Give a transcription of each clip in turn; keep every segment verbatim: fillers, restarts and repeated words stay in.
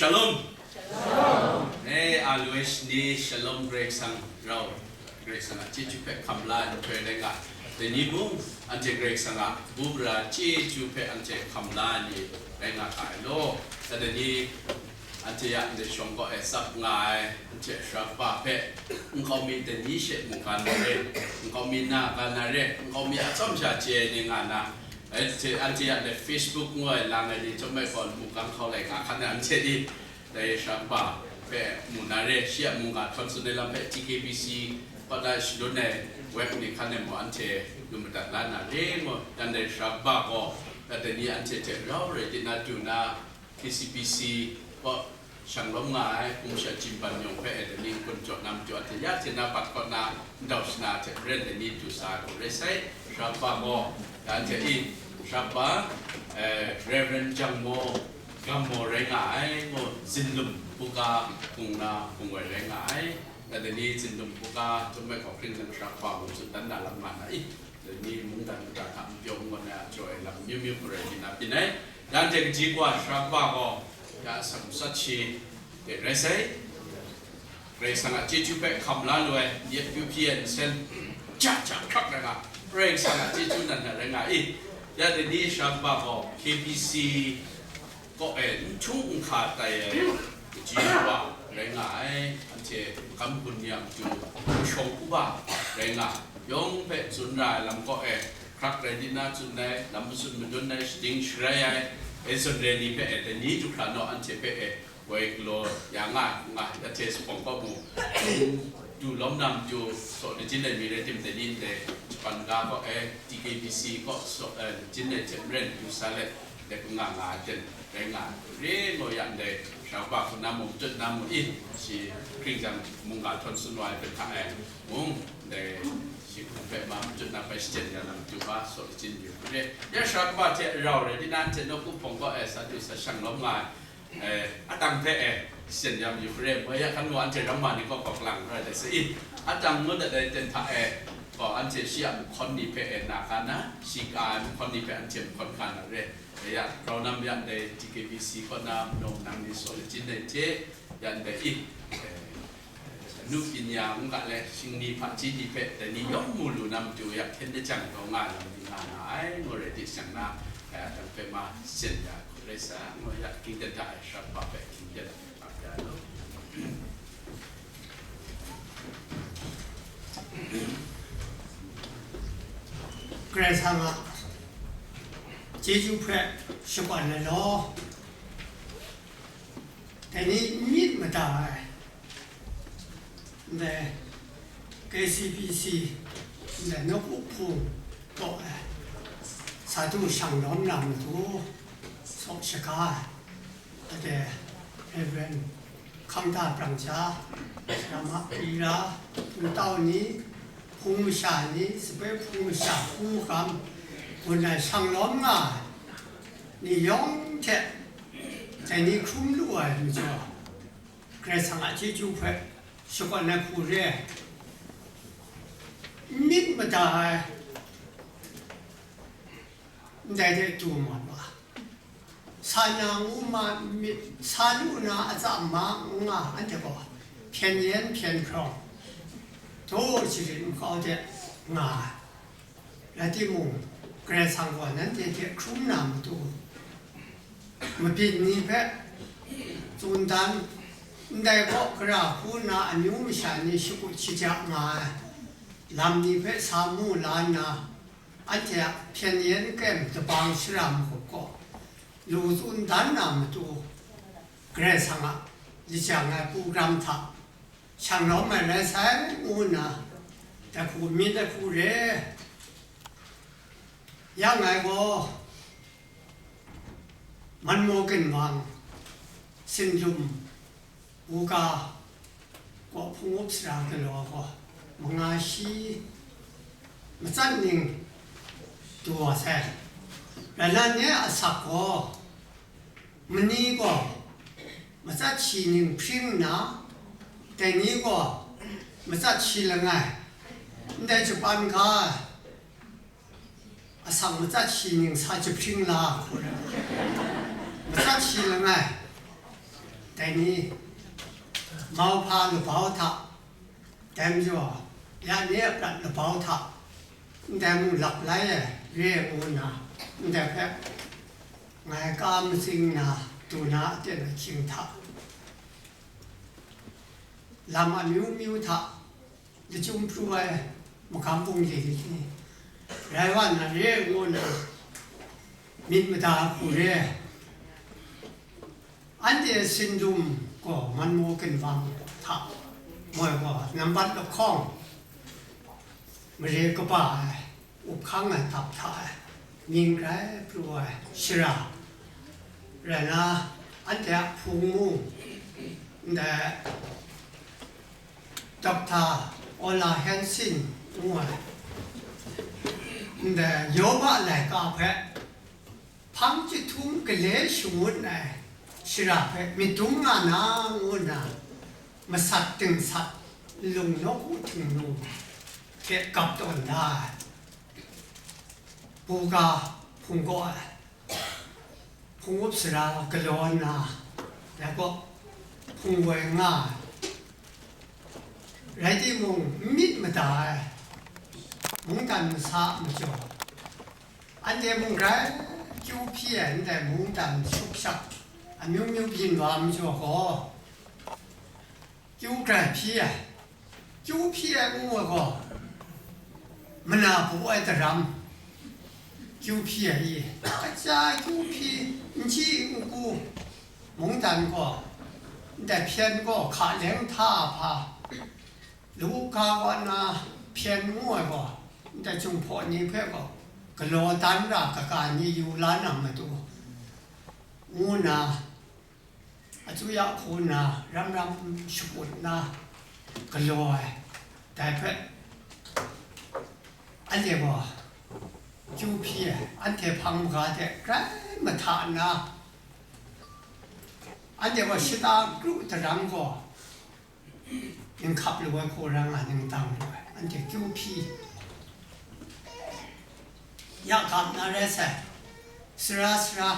Shalom. Shalom. Hey, always ni shalom Karai Kasang rau, Karai Kasang a chyeju hpe hkam la ai nhtoi rai nga. Dai ni mung, anhte Karai Kasang a bum ra chyeju hpe anhte hkam la ai ni rai nga ga ai law. Dai ni, anhte ya ndai shawng kaw e tsap nga ai, anhte Sharagba hpe nkau mi dai ni she mungkan na re, nkau mi na ga na re, nkau mi a tsawm sha chye ai ni nga na, anhte, anhte ya ndai Facebook ngu ai lang ai ni chyawm ai gaw, mungkan hkau lai nga hkan na anhte ni, dai Sharagba hpe mu na re, shi a mungga htawn tsun ai lam hpe T K B C kaw na shalun ai web ni hkan e mung anhte lu madat la na re, ngu dan dai Sharagba gaw, dai ni anhte hte rau rai di na du na, K C B C kaw shang lawm nga ai, hpung masha Jinban yawng hpe e dai ni n-gun jaw na matu, anhte ya hte na bat kaw na ndau shana hte maren dai ni du sa ai hku rai sai. Sharagba gaw, ya anhte i, Sharagba, eh, Reverend Jangmo, Gammo rai nga ai, ngu Zinlum buga hpung na hpung wai rai nga ai. Ya dai ni Zinlum buga chyawm ai gaw hpring nang Sharagba mung tsun dan na lam nga na i, dai ni mungdan mada hta n pyaw n gawn ai a jaw ai lam amyu myu hku rai byin na byin ai. Ya anhte kaji kawa Sharagba gaw, ya asak matsat shi de rai sai. Karai Kasang a chyeju hpe hkam la lu ai, yep yu hpyi ai nsen, ja ja hkrak rai nga, Karai Kasang a chyeju nan nan rai nga i. Ya dai ni Sharagba gaw K B C kaw e n htung n hka tai ai kaji wa rai nga ai, anhte kam gun ni a matu shawng uba rai nga, yawng hpe tsun ra ai lam kaw e hkrak rai di na tsun ai, lam matsun madun ai, shading sharai ai, e zawn re ni hpe e dai ni du hkra naw anhte hpe e woi galaw ya nga ai, nga ai, ya hte sa hpawng kaw mu, du lawm na matu, saw lajin ai mi rai tim, dai ni ndai, Japan ga kaw e, T K B C kaw saw, eh, lajin ai hte maren du sa let, dai hku nga nga ai ten, rai nga ai, re ngu ya ndai, Sharagba hku na mung, tut na mu i, shi hpring jang mungga htawn tsun wa ai hpe hta e, mung, ndai, shi hku hpe ma, tut na bai shaten ya na matu ga, saw lajin yu re, ya Sharagba hte rau rai di na, anhte nawku hpawng kaw e, sa du sa shang lawm nga ai, eh, atang hpe, eh, syen yam yu hpe re, moi ya hkan wa anhte ramma ni kaw kawk lang rai let sa i, atang ngut dat ai ten hta e, gaw anhte shi a mahkawn ni hpe, eh, na ga na, shi ka ai mahkawn ni hpe anhte mahkawn ga na re. Eh, ya, rau nam ya ndai T K B C kaw na, nawng nang ni saw lajin ai hte, ya ndai i, eh, nu pinya n ga le, shingni hpaji ni hpe dai ni yawng mu lu na matu, ya hpyen lajang taw nga ai lam ni nga nga ai, ngu rai di shang na, eh, atang hpe ma syen ya hku rai sa, ngu ya, hkying ten hta e Sharagba hpe hkying ten hta e ya lu. Karai Kasang a chyeju hpe shakawn ai law, dai ni myit mada ai, ndai K C B C, ndai nawku hpung kaw ai, sa du shang lawm na matu, saw shaga ai, ade Reverend Hkangda Pran Sha, Rama Pri Ra, Hpung Tau ni, hpung masha ni, sape hpung masha, hpung magam, gun ai shang lawm nga ai ni yawng hte, dai ni hkrum lu ai majaw, Karai Kasang a chyeju hpe shakawn ai hku re ai, myit mada ai, ndai de du mat wa, sa na ngu ma myit, sa lu na atsam ma n nga, anhte gaw hpyen yen hpyen hkrawng, daw sharit makau de nga ai. Rai timung, Karai Kasang gaw nanhte hte hkrum na matu, mabyin ni hpe tsun dan, ndai kaw gara hku nna amyu masha ni shakut shaja nga ai lam ni hpe sa mu la nna, anhte a hpyen yen kem dabang shara mahkup gaw lu tsun dan na matu, Karai Kasang a lajang ai pungkram hta shang lawm ai rai sai, ngu nna, dai hku myit ai hku re. Ya ngai gaw, Manmaw Ginwang, Sinlum, Wuga, kaw hpung up sara galaw gaw, manga shi matsat ning du wa sai. Rai nan e asak gaw, mani gaw matsat shi ning hpring nna, dai ni gaw matsat shi langai, ndai japan ga ai, asak matsat shi ning sa jahpring la hku rai, matsat shi langai, Dai ni, mauhpa labau hta, dai majaw, ya ni a prat labau hta, ndai mung lap lai ai re ai ngu nna, ndai hpe ngai ka matsing nna du na a ten ahkying hta, lam amyu myu hta, lachyum pru ai magam bungli lit ni, rai wa nna re ai ngu nna, myit mada hku re ai. Anhte sinlum gaw manmaw ginwang hta moi gaw nambat lahkawng mare kaba ai, up hkang ai dap hta ai, mying grai pru ai shara rai na, anhte a hpung mung, ndai Doctor Ola Hansen ngu ai, ndai Yoba laika hpe hpang chyahtum gale shangun ai shara hpe myit dum nga na ngu nna, masat dingsat nlung nawku htingnu hte gap tawn da ai, buga hpung gaw ai, hpung up sara galaw nna, dai gaw hpung woi nga ai. Rai timung, n myit mada ai mungdan masa a majaw, anhte mung grai kyu hpyi ai ndai mungdan shukshak amyu myu byin wa majaw gaw, kyu grai hpyi ai, kyu hpyi ai ngu ai gaw, mana bu ai daram kyu hpyi ai i? Kaja kyu hpyi, n ji n ku, mungdan gaw, ndai hpyen gaw hka leng hta hpa, lu ga wa na hpyen ngu ai gaw, ndai Jinghpaw ni hpe gaw galaw dan ra kaga ni yu la na matu, ngu nna, Aju ya hku nna ram ram shakut nna galaw ai, dai hpe anhte gaw kyu hpyi ai, anhte hpang maga de grai mahta nna, anhte gaw shata kru daram gaw, ninghkap lu ai hku ra nga, ning dang lu ai, anhte kyu hpyi, ya gap na rai sai, sara sara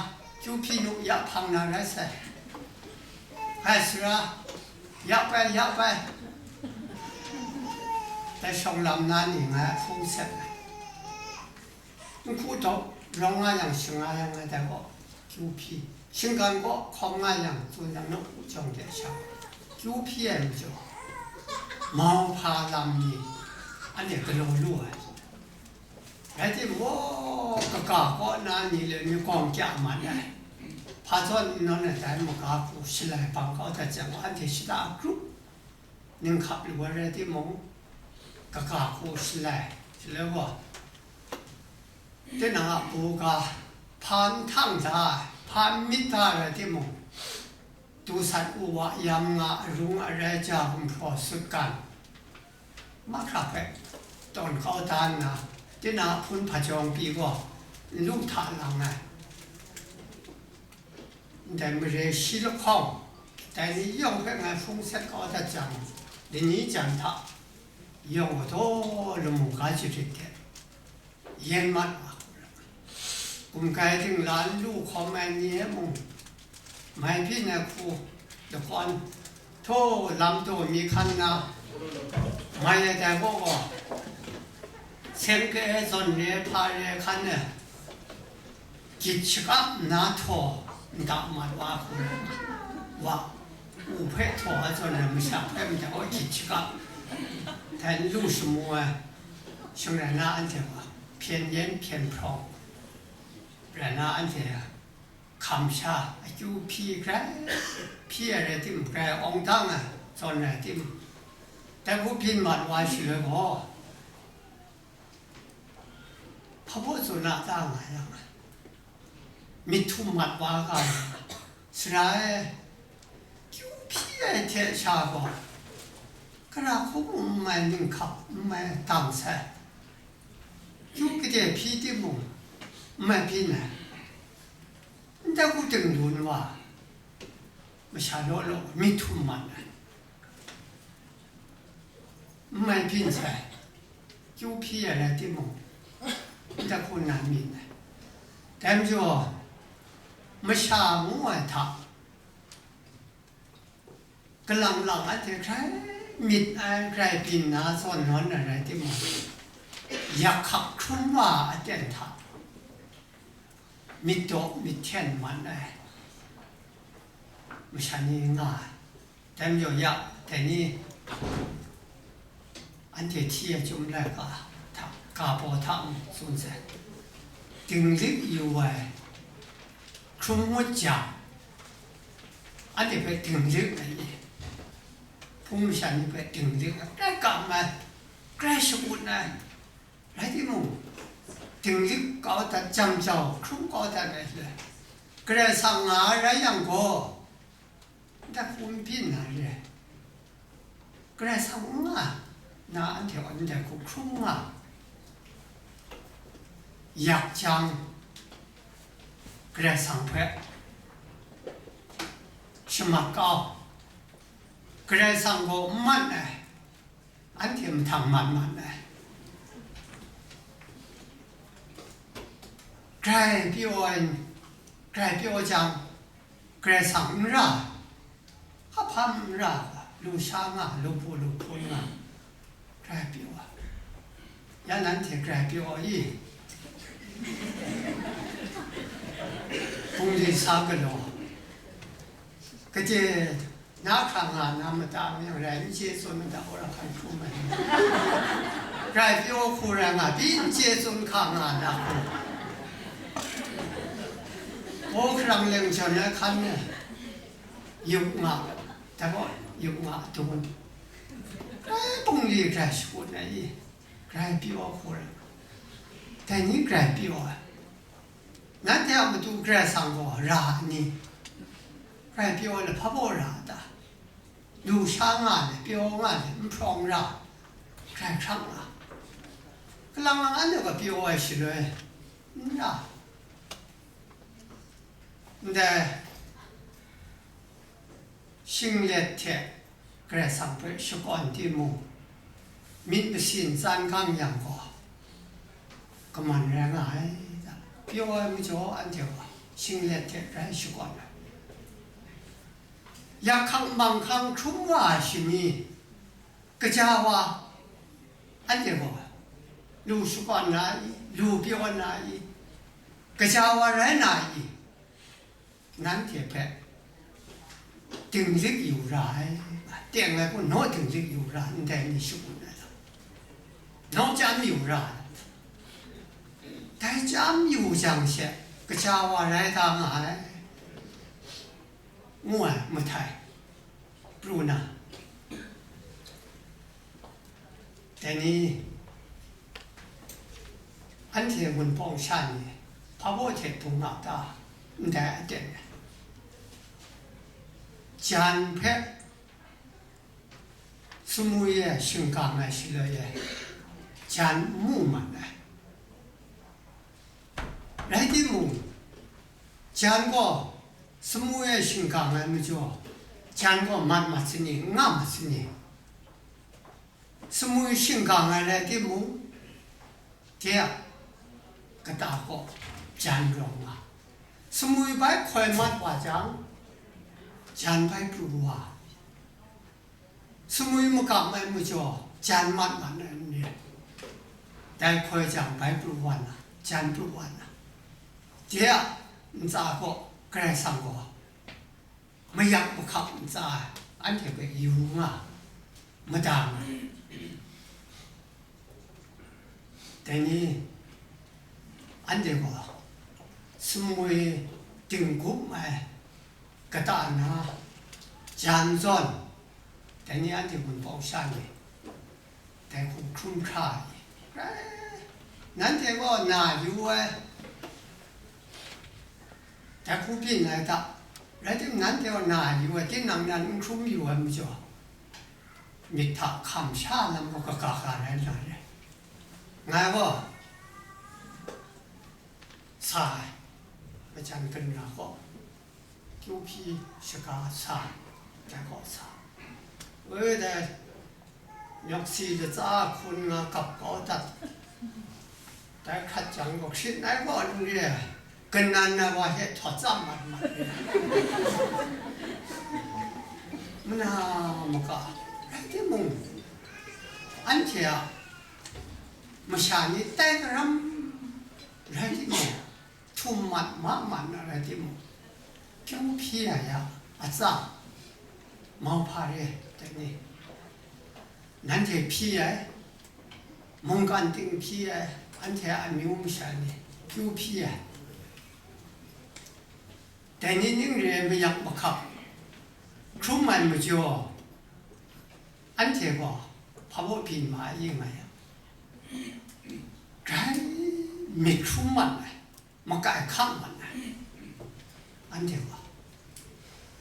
kyu hpyi nu ya hpang na rai sai, hai sara, ya bai, ya bai, dai shawng lam na ni ngai a hpung seng ai. Nhku daw rawng nga yang, shing nga yang, ngai dai gaw kyu hpyi, shinggan gaw hkawm nga yang, tsun yang, nawku jawng de sha kyu hpyi ai majaw, mauhpa lam ni anhte galaw lu ai. Rai timung, kaga kaw na ni le mi gawng kya mat ai, hpa zawn n nawn ai dai maga hku shalai bang kau dat jang, anhte shata kru, ninghkap lu ai rai timung, kaga hku shalai, shalai gaw, tinang a buga hpa n htang da ai, hpa n myit da ai rai timung, du sat u wa, yam nga, arung arai ja gumhpraw sutgan, mahkra hpe tawn kau da nna, tinang a hpun hpajawng pyi gaw n lu hta lang ai. Ndai mare shi lahkawng, dai ni yawng hpe ngai hpung set kau dat jang, lani jan hta yawng gaw taw lamu ga jarit de, yen mat wa hku ra, gumgai dingla n lu hkawm ai ni e mung, mai byin ai hku lakawn, htaw lam taw mi hkan na mai ai dai gaw gaw, seng ke e zawn re hpa re hkan e, gyit shakap nna htaw nta mat wa hku, wa, u hpe htaw a zawn ai masha hpe majaw, gyit shakap, dai n lu shamu ai, shing rai na anhte gaw hpyen yen hpyen hprawng rai na, anhte hkam sha akyu hpyi grai hpyi ai rai tim, grai awng dang ai zawn rai tim, dai hku byin mat wa shaloi gaw, hpa baw tsun a ta nga yang, myit htum mat wa ga, sara e, kyu hpyi ai hte sha gaw, gara hku mung n mai ninghkap, n mai dang sai, kyu gade hpyi timung, n mai byin ai, ndai hku dingdun wa, masha law law myit htum mat ai. N mai byin sai, kyu hpyi ai rai timung, ndai hku nan myit ai. Dai majaw, masha ngu ai hta, Kalang lang anhte hkrai myit ai, hkrai byin na zawn nawn ai rai timung, yak hkak hkrum wa a aten hta myit daw myit hten man ai masha ni nga ai. Dai majaw ya, dai ni anhte hti ai chyum laika hta, ga baw hta mung tsun sai, dinglik yu ai hkrum ngut jang, anhte hpe dinglik ai i, hpung masha ni hpe dinglik ai, grai kam ai, grai shakut ai, rai timung, dinglik kau dat, jam jau hkrum kau dat ai le, Karai Kasang nga ai rai yang gaw, ndai hku n byin na re ai. Karai Kasang n nga na, anhte gaw ndai hku hkrum nga yak jang, Karai Kasang hpe shamat kau, Karai Kasang gaw n mat ai, anhte mahtang mat mat ai. Grai pyaw ai, grai pyaw jang, Karai Kasang n ra, hpa hpa n ra, lu sha nga, lu hpu lu hpun nga, grai pyaw ai. Ya nanhte grai pyaw i? Bungli sa galaw, kaje na hkra nga na mata mayan rai, n chye tsun mata, wora hkan hkrum ai. Grai pyaw hku rai nga, pyi n chye tsun hka nga na hku. Paw hkarang leng jawn ai hkan e, yup nga, dai gaw yup nga dung. Grai bungli grai shakut ai i, grai pyaw hku rai nga. Dai ni grai pyaw ai. Nanhte a matu Karai Kasang gaw ra a ni? Grai pyaw ai le hpa baw ra a ta? Lu sha nga le, pyaw nga le, n hprawng ra, grai hkrang nga. Kalang lang anhte gaw pyaw ai shaloi, n ra. Ndai shinglet hte Karai Kasang hpe shakawn timung, myit masin tsan gang yang gaw, kaman rai nga ai ta? Pyaw ai majaw anhte gaw shinglet hte rai shakawn ai. Yak hkang mang hkang hkrum wa ai shani, kaja wa, anhte gaw lu shakawn na i, lu pyaw na i, kaja wa rai na i? Nanhte hpe dinglik yu ra ai, teng ai gaw naw dinglik yu ra, ndai ni shangun ai lam, naw chyam yu ra ai. Dai chyam yu jang she, kaja wa rai da nga ai, ngu ai mahtai pru na, dai ni, anhte Wunpawng sha ni hpa baw hte dung nga ta? Ndai aten e, jan hpe sumwi e shingkang ai shaloi e, jan n mu mat ai. Rai timung, jan gaw sumwi e shingkang ai majaw, jan gaw mat mat sani, n nga mat sani? Sumwi shingkang ai rai timung, de a kata kaw jan rawng nga, sumwi bai hkoi mat wa jang, jan bai pru wa, sumwi makam ai majaw, jan mat mat ai n re? Dai hkoi jang bai pru wa na, jan pru wa na, de a ntsa kaw Karai Kasang gaw mayak mahkap ntsa ai, anhte hpe yu nga, madang ai. Dai ni, anhte gaw sumwi dinggup ai kata na, jan zawn, dai ni anhte Wunpawng sha ni, dai hku hkrum hkra ai. Rai, nanhte gaw na yu ai, dai hku byin ai ta? Rai timung, nanhte gaw na yu ai, tinang nan n hkrum yu ai majaw, myit hta hkam sha lam gaw kaga ga rai nna re. Ngai gaw sa ai, majan kanra gaw, kyu hpyi shaga sa, dai gaw sa. Woi dai, nyawk si latsa hkun nga gap kau dat, dai hkrat jang gaw, hkrit ai gaw n re ai, kanan ai wa hte htawt tsam mat mat re ai. Na maka rai timung, anhte a masha ni tai karam rai timung, htum mat ma mat na rai timung, kyu hpyi ai a atsam, mauhpa re, dai ni, nanhte hpyi ai, mungkan ting hpyi ai, anhte a amyu masha ni kyu hpyi ai. Dai ni ning re ai mayak mahkap hkrum ai majaw, anhte gaw hpa baw byin ma ai nga yang, grai myit hkrum mat ai, makai hkang mat ai, anhte gaw,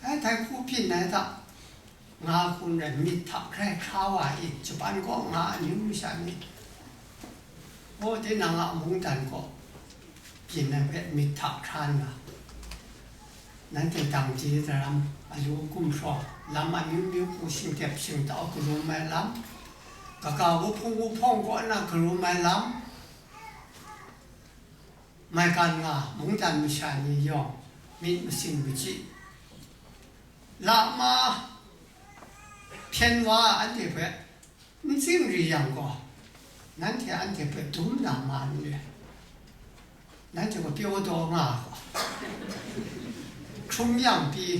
ai, dai hku byin ai hta, nga hkum rai myit hta grai hkra wa i, Japan kaw nga amyu masha ni, o, tinang a mungdan kaw byin ai hpe myit hta hkra nna, nanhte dang di daram, alu gumhpraw, lam amyu myu hku shingdep shingtau karum ai lam, kaga wuhpung wuhpawng kaw na karum ai lam, maigan nga mungdan masha ni yawng myit masin machyi, lama hpyen wa anhte hpe n tsingri yang gaw, nanhte anhte hpe dum na ma n re. Nanhte gaw pyaw daw nga gaw, hkrum yang pyi,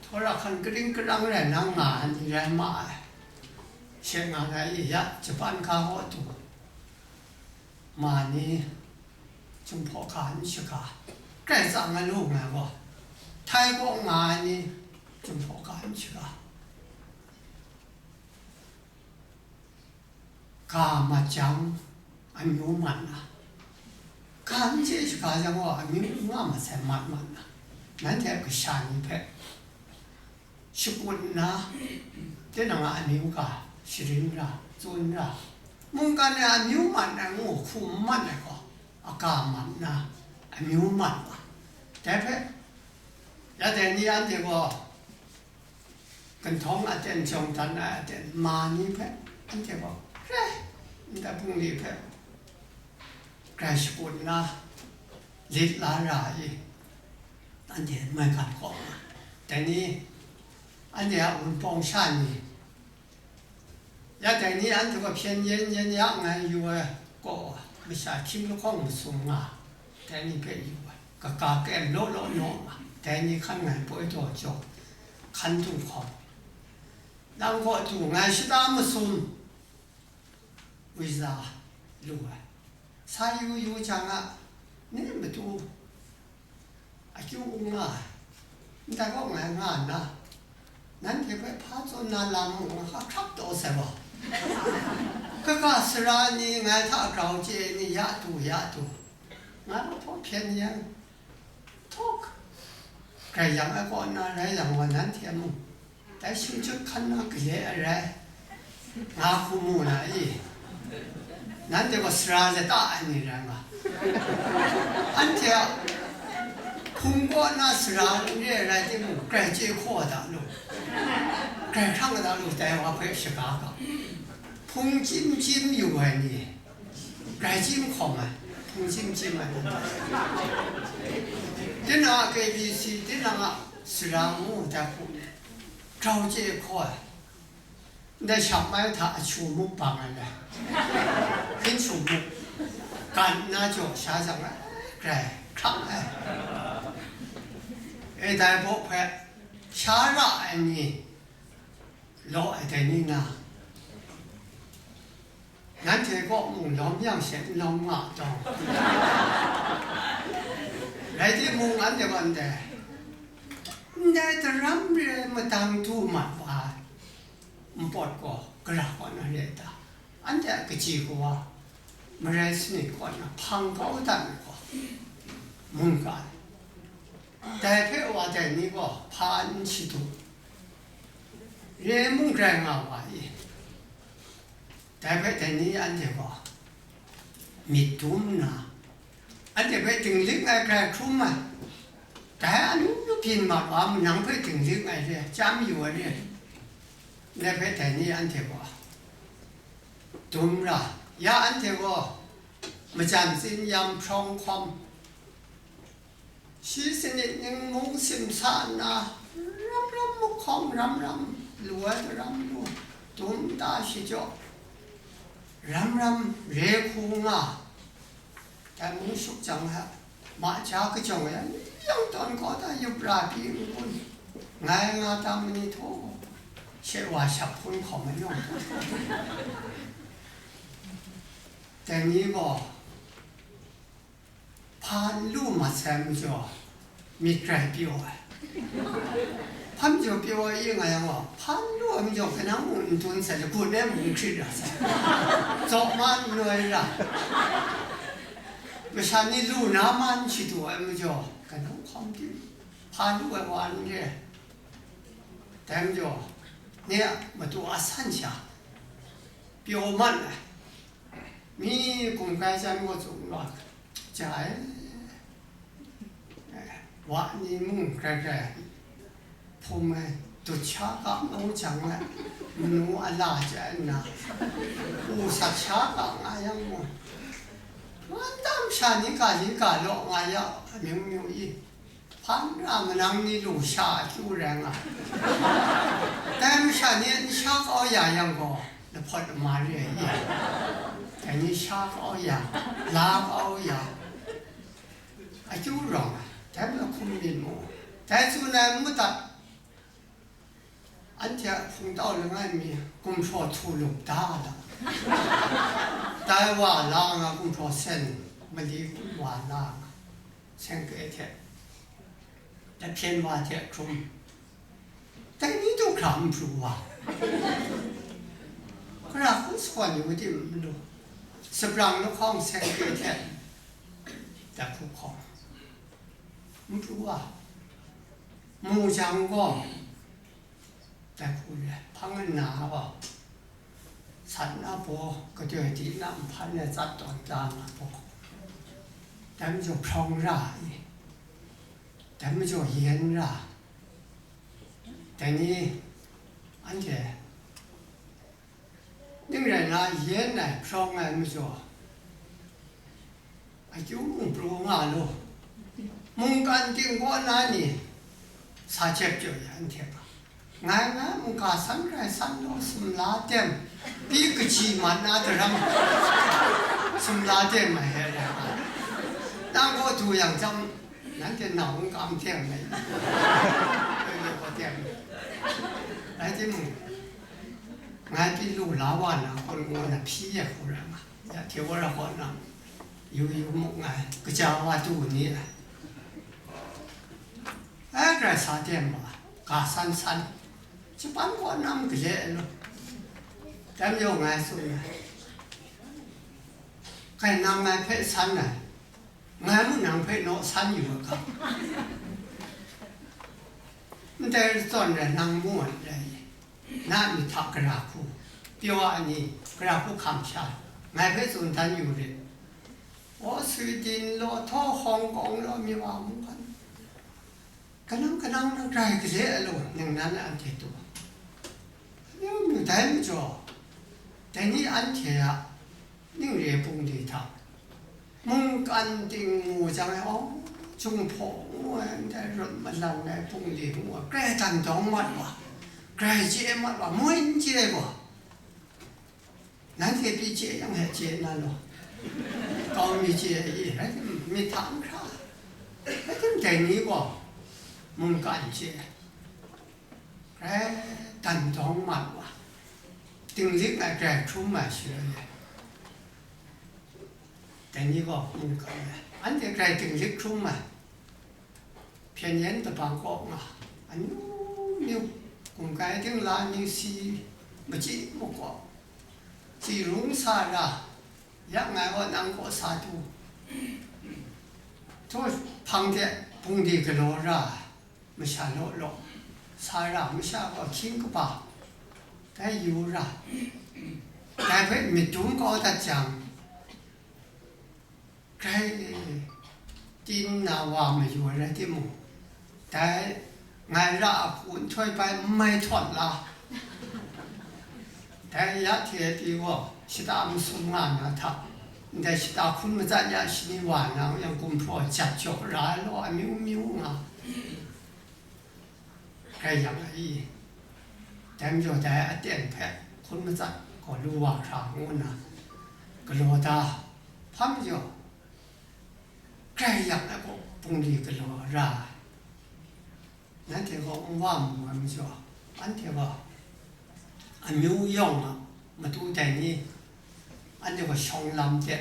htaw ra hkan karing karang rai nang nga ai ni rai ma ai. She nga ai, ya Japan ga kaw du, ma ni, Jinghpaw ga n shaga, grai tsang ai lu nga gaw, Thai kaw nga ai ni, Jinghpaw ga n shaga, ga mat jang, amyu mat na, ga n chye shaga jang gaw, amyu n nga mat sai, mat mat na, nanhte a kasha ni hpe shakut nna, tinang a amyu ga sharin ra, tsun ra, mungkan e amyu mat ai ngu hkum mat ai gaw, aga mat nna, amyu mat wa. Dai hpe, ya dai ni anhte gaw, ginhtawng aten, jawng dan ai aten, ma ni hpe anhte gaw, re, ndai bungli hpe grai shakut nna, lit la ra i, anhte maigan kaw nga. Dai ni, anhte a wunpawng sha ni, ya dai ni anhte gaw hpyen yen yen ya nngai yu ai kaw, masha hkying lahkawng masum nga, dai ni hpe yu ai, kaga kem law law naw nga, dai ni hkan ngai poi taw jaw, hkan du hkawm, lang kaw du ngai shata masum, wiza lu ai. Sa yu yu jang a, ni matu akyu n nga ai, ndai kaw ngai nga nna, nanhte hpe hpa tsun na lam mung hkrak taw sai gaw, kaga sara ni ngai hta grau chye ni ya du, ya du, ngai hpaw hpyen yen, htawk, grai yang ai kaw na rai yang gaw, nanhte mung dai shingchut hkan na gale ai rai, nga hku mu na i? Nanhte gaw sara lata ai ni rai nga, anhte a hpung kaw na sara n re ai rai timung, grai chye hkaw ai da lu, grai hkrang ai da lu, dai wa hpe shaga ga, hpung chyim chyim yu ai ni, grai chyim hkawm ai, hpung chyim chyim ai, tinang a K B C, tinang a sara ngu dai hku, grau chye hkaw ai, ndai shak mai hta achu muk bang ai le, hpyin shu muk, gan nna jaw sha jang ai, grai hkrang ai, e, dai baw hpe sha ra ai ni, law ai dai ni na, nanhte kaw mung lawm yang she n lawm nga taw, rai timung, anhte gaw ndai, ndai daram re ai madang du mat wa ai npawt gaw, gara kaw na re ai ta? Anhte a kaji kawa, marai sanit kaw na hpang kau dat ai gaw, mungkan, dai hpe wa dai ni gaw hpa n shadu, re mung grai nga wa i? Dai hpe dai ni anhte gaw myit dum nna, anhte hpe dinglik ai grai hkrum ai, dai anu byin mat wa, nang hpe dinglik ai re, chyam yu ai re, dai hpe dai ni anhte gaw dum ra, ya anhte gaw majan tsin yam hprawng hkawm, shi sanit ning mung simsa nna, ram ram mahkawng ram ram lu ai daram lu, dum ta shachyaw, ram ram re hku nga, dai mung shuk jang hta, ma ja kajawng ai, yang tawn kaw ta yup ra pyi n-gun, ngai nga tam ni htaw, she wa shap hpun hkawm ai yawng. Dai ni gaw, hpa n lu mat sai majaw, myit grai pyaw ai. Hpa majaw pyaw ai nga yang gaw, hpa n lu ai majaw, kanang mung n tun sai, lagut e mung n hkrit ra sai. Tsaw ma n noi ra. Masha ni lu na ma n shadu ai majaw, kanang hkawm tim, hpa lu ai wa n re. Dai majaw, ni a matu a san sha, pyaw man ai. Mi kum kai jan gaw tsun wa, ja ai, wa ni mung grai grai hpum ai, dut sha ga mau jang ai, manu a la ja ai nna, u sat sha ga nga yang mung, man tam sha ni ga li ga law nga ya, amyu myu i. Hpan ra manang ni lu sha akyu rai nga. Dai masha ni n sha kau ya yang gaw, lahpawt lama re ai i? Dai ni sha kau ya, la kau ya, akyu rawng ai. Dai ma hkum myit mu. Dai tsun ai n madat. Anhte a hpungtau langai mi gumhpraw htu lup da da. Dai wa la nga, gumhpraw sen mali wa la nga, seng kre hte, lahpyen wa hte hkrum, dai ni du hkra n pru wa, gara hku sa yu tim n lu, saprang lahkawng seng kre hte, dai hku hkawng n pru wa, mu jang gaw, dai hku re, hpang nna gaw, sat na baw, gadoi di na nhpan e tsat tawn da na baw, dai majaw hprawng ra ai, dai majaw yen ra, dai ni anhte ning rai na, yen ai hprawng ai majaw, akyu mung pru nga lu, mungkan ting kaw na ni sa jep jaw ya, anhte ga, ngai, ngai mungga san rai san law, sumla dem, pyi kaji mat na daram, sumla dem ai he rai nga, nang gaw du yang jang, nanhte nau n kam dem ai, rai timung, ngai pyi lu la wa na, hkun ngu na hpyi ya hku rai nga, ya hte wa ra kaw na, yu yu mu ngai, kaja wa du ni ai, ai grai sa ten ma, ga san san, shapan kaw nam gale ai lu, dai majaw ngai tsun ai, kai nang ngai hpe san ai, ngai mung nang hpe naw san yu ai ga, ndai ratsawn rai nang mu ai rai, na myit hta gara hku, pyaw ai ni, gara hku hkam sha, ngai hpe tsun dan yu rit. O, Swidin law, htaw Hawng Kawng law, mi wa mungkan, kanang kanang na grai gale ai law, ningnan anhte du. Amyu myu dai majaw, dai ni anhte a ning re pungli hta, mungkan ting mu jang e, aw, Jinghpaw ngu ai, ndai rawt malan ai pungli ngu ai, grai dan dawng mat wa, grai chye mat wa, moi n chye ai gaw, nanhte pyi chye yang he chye na law, kau mi chye ai i, rai tim, myit hta n hkra, rai tim, dai ni gaw mungkan chye, grai dan dawng mat wa, dinglik ai, grai hkrum ai shaloi e, dai ni gaw mungkan ai, anhte grai dinglik hkrum ai, hpyen yen dabang kaw nga, amyu myu, gumkai dingla ningsi, machyi makaw, chyi rung sa ra, ya ngai gaw nang kaw sa du, htaw hpang de bungli galaw ra, masha law law, sa ra, masha gaw hkying kaba, dai yu ra, dai hpe myit dum kau dat jang, grai tin nna wa mayu ai rai timung, dai ngai ra a hku nhtoi bai n mai htawn la, dai ya hte pyi gaw shata masum nga na hta, ndai shata hkun matsat ya shani wa na yang, gumhpraw jat jaw ra ai law, amyu myu nga, grai yang ai i? Dai majaw dai aten hpe hkun matsat gaw lu wa hkra ngu nna galaw da, hpa majaw, grai yang ai gaw bungli galaw ra ai. Nanhte gaw n wa mu ai majaw, anhte gaw amyu yawng a matu dai ni, anhte gaw shawng lam de,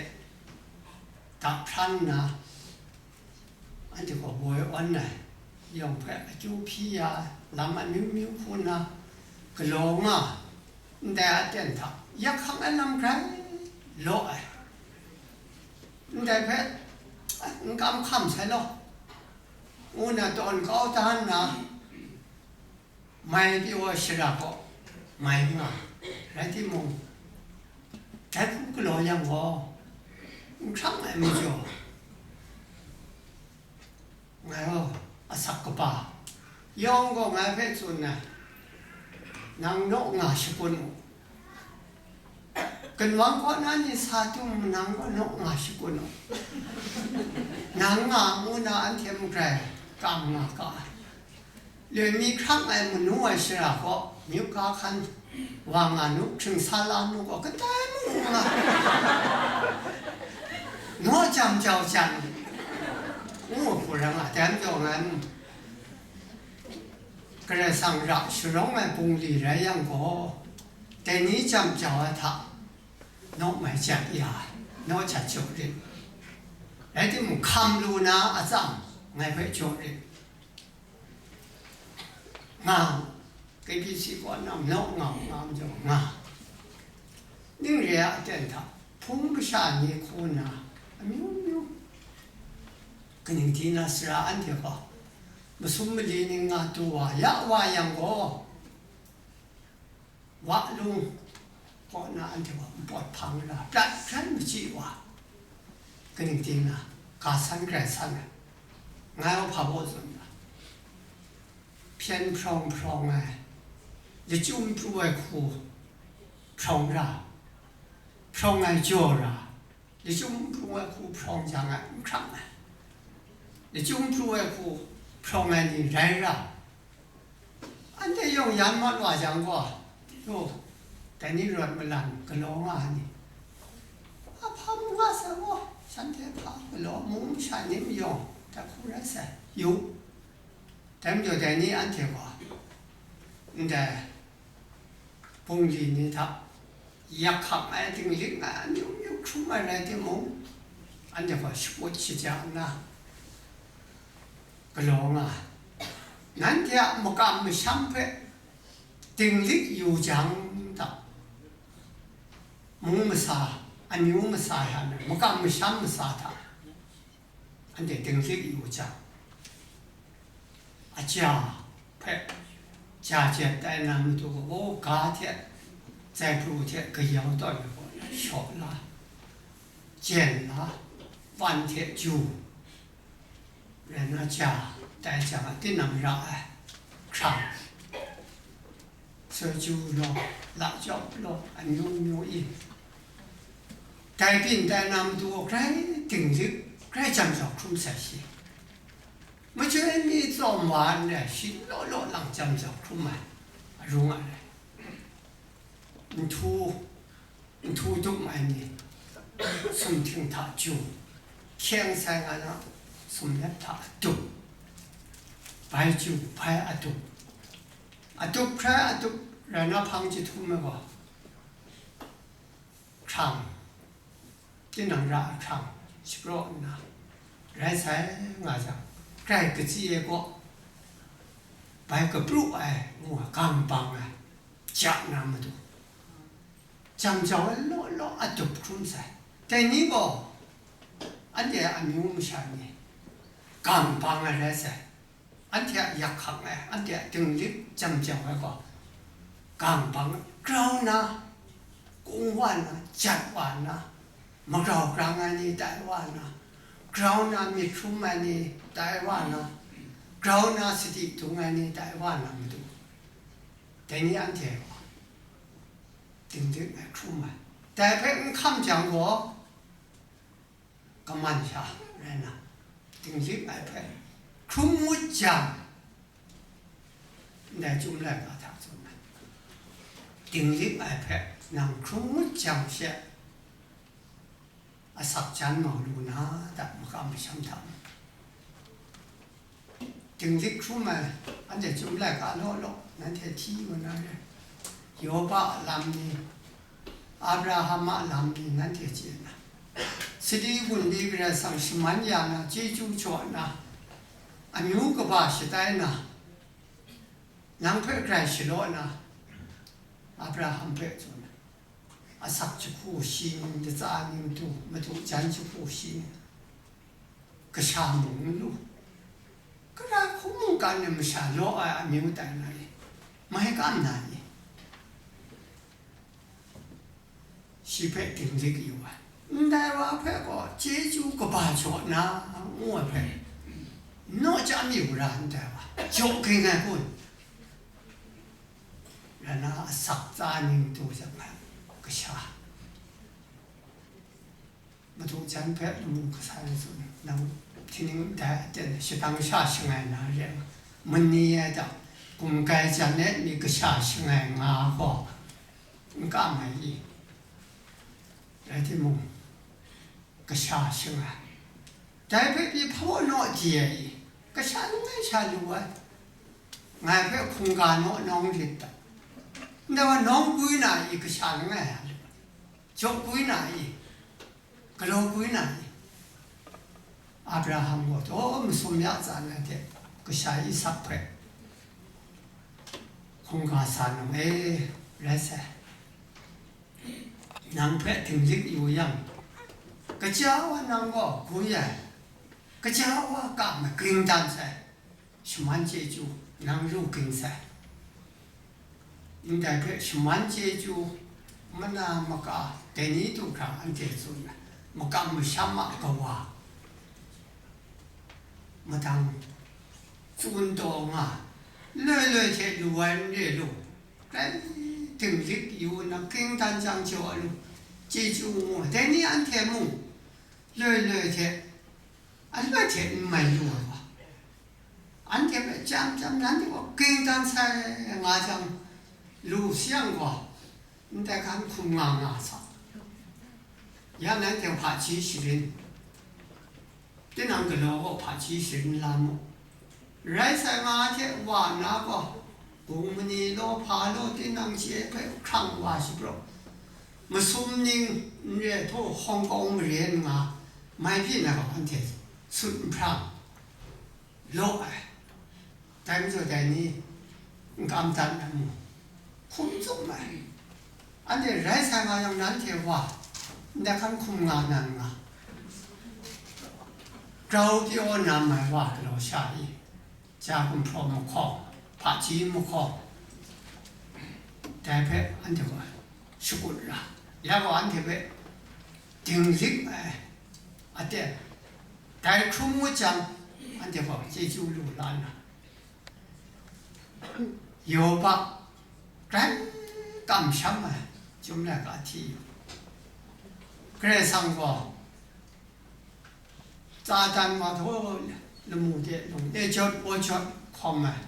dahpran nna, anhte gaw woi awn ai yawng hpe akyu hpyi ya ai, lam amyu myu hku nna galaw nga, ndai aten hta yak hkang ai lam grai law ai, ndai hpe n kam hkam sai law, ngu nna tawn kau da nna, mai pyi wa shara kaw mai nga, rai timung, dai hku galaw yang gaw, n hkrang ai majaw, ngai gaw asak kaba yawng gaw ngai hpe tsun ai, nang naw nga shakun u. Ginwang kaw na ni sa tum nang gaw naw nga shakun u. Nang nga ngu na anhte mung grai kam nga ga ai. Loi mi hkrang ai manu ai shara gaw myu ga hkan wa nga nu, hkring sa la nu gaw kadai mung nga, naw jam jau jan ngu hku rai nga, dai majaw ngai Karai Kasang ra sharawng ai bungli rai yang gaw, dai ni jam jau ai hta naw mai jat ya ai, naw jat jaw rit. Rai timung, hkam lu na atsam ngai hpe jaw rit. Nga, K B C kaw na naw nga, nga majaw nga. Ning re a aten hta, hpung masha ni hku nna, amyu myu, kaning di na sara anhte gaw, masum mali ning nga du wa, ya wa yang gaw, wa lung kaw na anhte gaw npawt hpang la, prat hkran machyi wa, kaning di na, ga san grai san ai, ngai wa hpa baw tsun ga, hpyen hprawng hprawng ai, lachyum pru ai hku hprawng ra, hprawng ai jaw ra, lachyum pru ai hku hprawng jang ai, n hkrang ai, lachyum pru ai hku hprawng ai ni rai ra, anhte yawng yan mat wa jang gaw, yo, dai ni rawt malan galaw nga ai ni, a hpa mu nga sai gaw, shanhte hpa galaw, mung masha ni mayawng, dai hku rai sai, yu. Dai majaw dai ni anhte gaw, ndai bungli ni hta yak hkang ai, dinglik ai, amyu myu hkrum ai rai timung, anhte gaw shakut shaja nna galaw nga ai. Nanhte a makam masham hpe dinglik yu jang hta, mung masa, amyu masa ya na, makam masham masa hta, anhte dinglik yu jang, aja hpe ja jet tai na matu gaw, ga hte, zaipru hte, kayau tawn ai gaw na shaw la, jen la, wan hte ju, rai na ja tai jang a, tinang ra ai hkrang, Soju law, lajawp law, amyu myu i, dai byin tai na matu gaw grai dinglik, grai jam jau hkrum sai shi. Majoi mi tsawm wa ndai shi law law lang jam jau hkrum ai, arung a rai. Nhtu, nhtu dum ai ni, sumhting hta ju, hkyeng sai nga na, sumnep hta adup, bai ju, bai adup, adup hkrai adup rai na hpang jahtum ai gaw, hkrang, tinang ra ai hkrang shapraw nna, rai sai nga jang, grai katsi ai kaw, bai kapru ai ngu ai, gang bang ai, ja na matu, jam jau ai law law adup hkrum sai. Dai ni gaw, anhte a amyu masha ni, gang bang ai rai sai. Anhte a yak hkang ai, anhte a dinglik jam jau ai gaw, gang bang grau nna, kung wa nna, jat wa nna, magrau grang ai ni tai wa nna, grau nna myit hkrum ai ni tai wa nna, grau nna sadi dung ai ni tai wa nna matu, dai ni anhte gaw dinglik ai hkrum ai. Dai hpe n hkam jang gaw, kaman sha rai na, dinglik ai hpe hkrum ngut jang, ndai Chyum laika hta tsun ai. dinglik ai hpe nang hkrum ngut jang she, asak jan mau lu na, da makam masham hta. Dinglik hkrum ai, anhte Chyum laika law law, nanhte hti yu na re. Yoba a lam ni, Abraham a lam ni, nanhte chye na. Sadi gun ni Karai Kasang shaman ya na, chyeju jaw na, amyu kaba shatai na, nang hpe grai shalaw na, Abraham hpe tsun, asak jahku shi ning, latsa ning tu, madu jan jahku shi ning, kasha mung n lu. Karai hkum mungkan e masha law ai amyu tai na i? Mai kam na i? Shi hpe dinglik yu ai. Ndai wa hpe gaw chyeju kaba jaw na, ngu ai hpe, naw chyam yu ra ndai wa, jaw ging ai kun? Rai na, asak tsa ning tu jang ai kasha. Madu jan hpe lamu kasa ni tsun, nang hti ning dai aten shadang sha shangai na re ai, mani ai dang, gumgai jan e myit kasha shangai nga gaw, n kam ai i? Rai timung, kasha shangai. Dai hpe pyi hpaw naw di ai i? Kasha langai sha lu ai. Ngai hpe hkungga naw nawng lit dat. Ndai wa nawng gwi na i? Kasha langai a lu ai. Jaw gwi na i? Galaw gwi na i? Abraham gaw taw masum ya tsa na hte, kasha Isak hpe hkungga sa nang e, rai sai. Nang hpe dinglik yu yang, kaja wa nang gaw gwi ai, kaja wa kam ai, ging dan sai, shaman chyeju nang lu ging sai. Ndai hpe shaman chyeju, mana maka, dai ni du hkra anhte tsun ai, makam masham a kawa, madang tsun taw nga, loi loi hte lu ai n re lu, rai dinglik yu nna, ging dan jang jaw lu, chyeju ngu ai. Dai ni anhte mung, loi loi hte, aloi hte n mai lu ai wa, anhte hpe chyam chyam, nanhte gaw ging dan sai nga jang, lu sayang gaw, ndai hkan hkum nga nga sa. Ya nanhte hpaji sharin, tinang galaw gaw hpaji sharin la mu. Rai sai, nga hte wa na gaw, gung mani law, hpa law, tinang chye hpe hkrang wa shapraw, masum ning n re htaw, Hong Kong mare n nga, mai byin ai gaw anhte sut n hprang law ai. Dai majaw dai ni n kam dat na mu? Hkum tsup ai. Anhte rai sai nga yang, nanhte wa, ndai hkan hkum nga nan nga, grau pyaw na mai wa galaw sha i? Ja gumhpraw mahkawng, hpaji mahkawng, dai hpe anhte gaw shakut ra, ya gaw anhte hpe dinglik ai aten, dai hkrum ngut jang, anhte gaw chyeju lu la na, Yoba grai kamsham ai Chyum laika hti yu. Karai Kasang gaw Satan wa htaw lamu de lung e jawt wa jawt hkawm ai.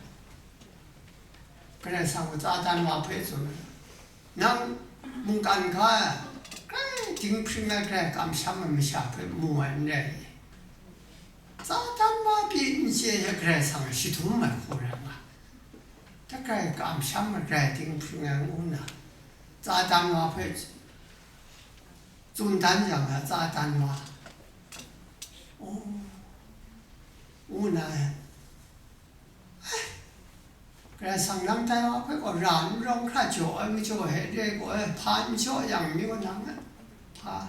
Karai Kasang gaw Satan wa hpe tsun ai, nang mungkan ga ai, grai dinghpring ai, grai kamsham ai masha hpe mu ai n rai i? Satan wa pyi n chye hte Karai Kasang e shadum ai hku rai nga, dai grai kamsham ai, grai dinghpring ai ngu nna, Satan wa hpe tsun dan yang, Satan wa, oh, ngu nna, Karai Kasang nang dai wa hpe gaw ra n rawng hkra jaw ai majaw he re gaw, hpa n jaw yang mi gaw nang a, hpa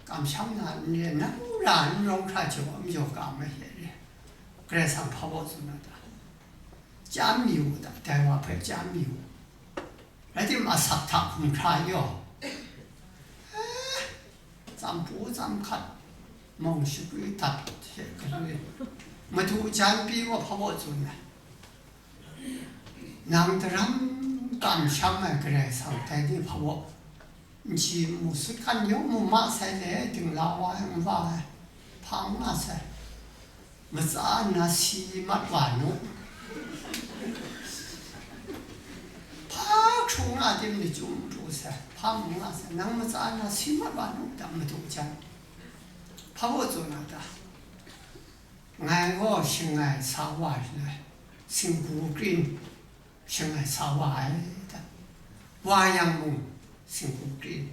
kamsham na n re, nang ra n rawng hkra jaw ai majaw kam ai he re. Karai Kasang hpa baw tsun na ta? Chyam yu ta, dai wa hpe chyam yu. Rai timung, asak hta hkum hkra yaw, eh, tsam pu tsam hkat, mawng shakri dat hte galoi, madu jan pyi wa hpa baw tsun ai. Nang daram kamsham ai Karai Kasang dai ni hpa baw, nji mu, sut hkan yaw mu ma sai le, dingla wa ai, n wa ai, hpa n nga sai. Matsa nna si mat wa nu. nga tim ni chyu pru sai, hpa mu nga sai, nang matsa na si mat wa nu dam madu jan, hpa baw tsun a ta? Ngai gaw shangai sa wa ai, singgu krin shangai sa wa ai ta? Wa yang mung, singgu krin,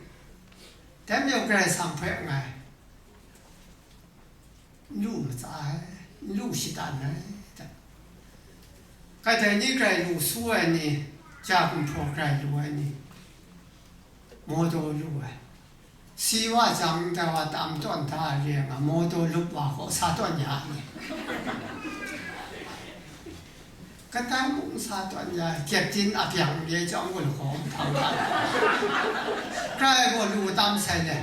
dai majaw Karai Kasang hpe ngai n lu matsa ai, n lu shatan ai ta? Kadai ni grai lu su ai ni, ja gumhpraw grai lu ai ni, mawdaw lu ai. Si wa jang, dai wa tam tawn da ai re nga, mawdaw lup wa gaw sa tawn ya ai ni? Kadai mung sa tawn ya ai, kyepdin a byang re chyawm gaw lahkawng hpang ga, grai gaw lu tam sai le.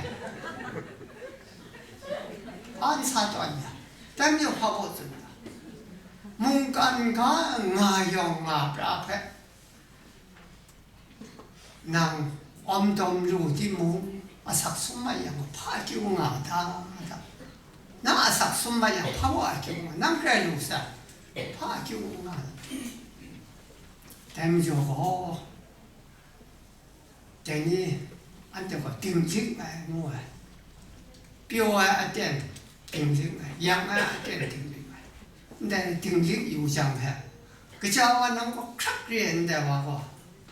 An sa tawn ya, dai majaw hpa baw tsun ta? Mungkan ga nga yawng nga pra hpe nang awm dawm lu timung, asak sum mai yang hpa kyu nga ta, ta? Nang asak sum mai yang hpa wa kyu nga, nang grai lu sa, hpa kyu nga? Dai majaw gaw, dai ni anhte gaw dinglik ai ngu ai, pyaw ai aten dinglik ai, yang ai aten dinglik ai. Ndai dinglik yu jang hte, kaja wa nang gaw hkrak re ai ndai wa gaw,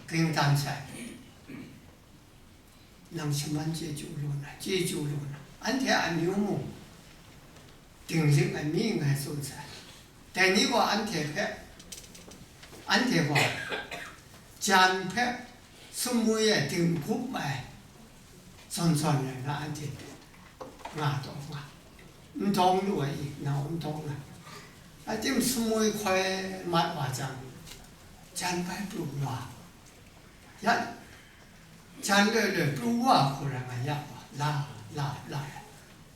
kaning dan sai? Nang shaman chyeju lu na, chyeju lu na, anhte a amyu mung dinglik ai mi nngai tsun sai. Dai ni gaw anhte hpe, anhte gaw jan hpe sumwi ai dinggup ai zawn zawn rai na, anhte nga taw nga, n dawng lu ai i, nau n dawng ai. Atim sumwi hkoi mat wa jang, jan bai pru wa, ya, jan loi loi pru wa hku rai nga ya wa, la, la, la,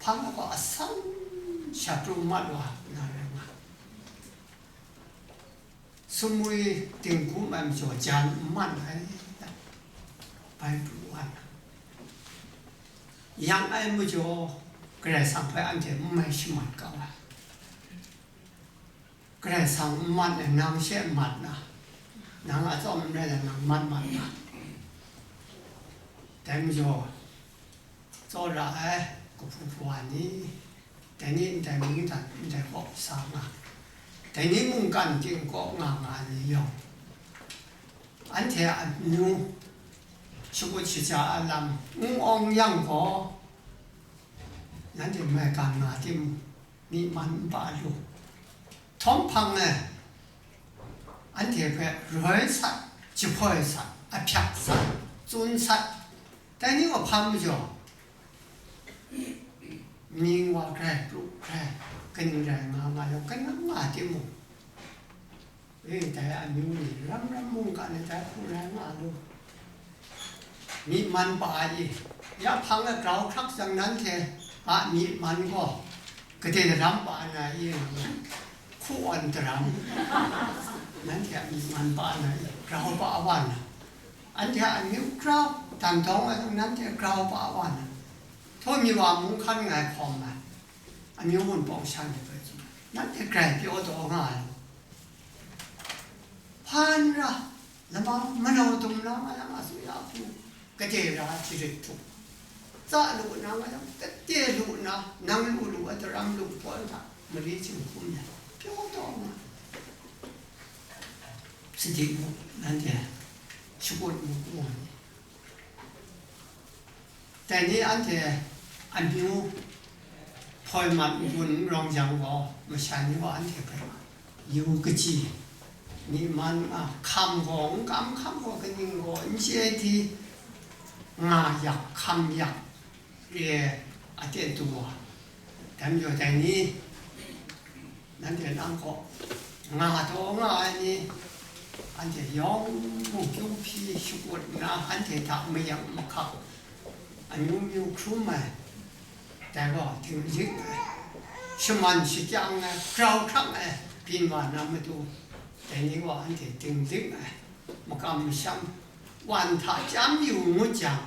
hpang gaw asan sha pru mat wa na rai nga. Sumwi dinggu ai majaw jan n man ai, bai pru wa na, yang ai majaw Karai Kasang hpe anhte n mai shamat kau ai. Karai Kasang n mat ai, nang she n mat na, nang a tsawm n rai na, nang mat mat na. Dai majaw, tsawra ai kahpu hpawa ni, dai ni ndai mungdan ndai kaw sa nga, dai ni mungkan ting kaw nga nga ai ni yawng, anhte a amyu shakut shaja a lam n awng yang gaw, nanhte maigan nga timung, myi man n pa lu. Htawm hpang e anhte hpe roi sat, jahpoi sat, ahpyak sat, tsun sat, dai ni wa hpa majaw, mying wa grai, pru grai, kaning rai nga nga yawng, kanang nga timung, e, dai amyu ni ram ram mungkan e dai hku rai nga lu. Myi man pa ai i, ya hpang e grau hkrak jang, nanhte a myi man gaw gade daram pa na i, hku awn daram, nanhte a myi man pa na i, grau pa wa na, anhte a amyu grau, dan dawng ai, nanhte grau pa wa na, htaw mi wa mung hkan ngai hkawm ai, amyu wunpawng sha ni hpe, nanhte grai pyaw taw nga ai. Hpan ra, lama manau dum na nga yang, a su ya hku, gade ra jarit htup, tsa lu na nga yang, gade lu na, nang lu lu ai daram lu poi hta, mari jinghkum ya, pyaw taw nga. Sadi mu, nanhte shakut mu, mu ai. Dai ni anhte amyu hpoi mat n-gun n rawng jang gaw, masha ni gaw anhte hpe yu kaji, myi man, a, hkam gaw, n kam hkam gaw, kaning gaw n chye ai hti, nga yak, hkam yak, re ai, a ten tu wa. Dai majaw dai ni, nanhte nang kaw nga taw nga ai ni, anhte yawng mung kyu hpyi shakut nna, anhte hta mayang mahkang, amyu myu hkrum ai, dai gaw dinglik ai, shaman shakyang ai, grau hkrak ai byin wa na matu, dai ni gaw anhte dinglik ai, makam masham, wan hta chyam yu ngut jang,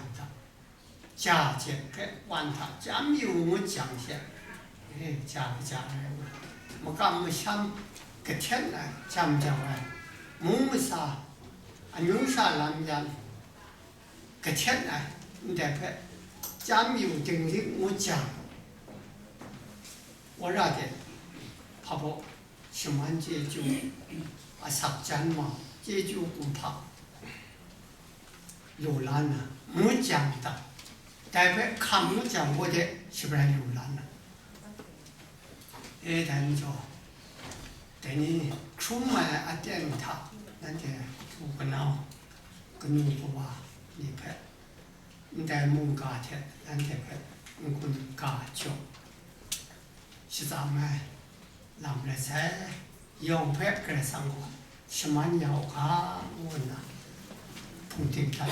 ja hte hpe wan hta chyam yu ngut jang she, e, ja kaja ai, makam masham kahten ai, jam jau ai, mung masa, amyu sha lam yan, kahten ai, ndai hpe chyam yu dinglik ngut jang, wora de hpa baw shaman chyeju, asak jan ma, chyeju kumhpa lu la nna, ngut jang ta, dai hpe hkam ngut jang, wora de shabrai lu la nna, e dai majaw, dai ni hkrum ai aten hta nanhte hpu kanau, kanu kawa ni hpe, ndai mungga hte nanhte hpe n-gun ga jaw shatsam ai lam rai sai. Yawng hpe Karai Kasang gaw shaman ya u ga, ngu nna hpung ting hta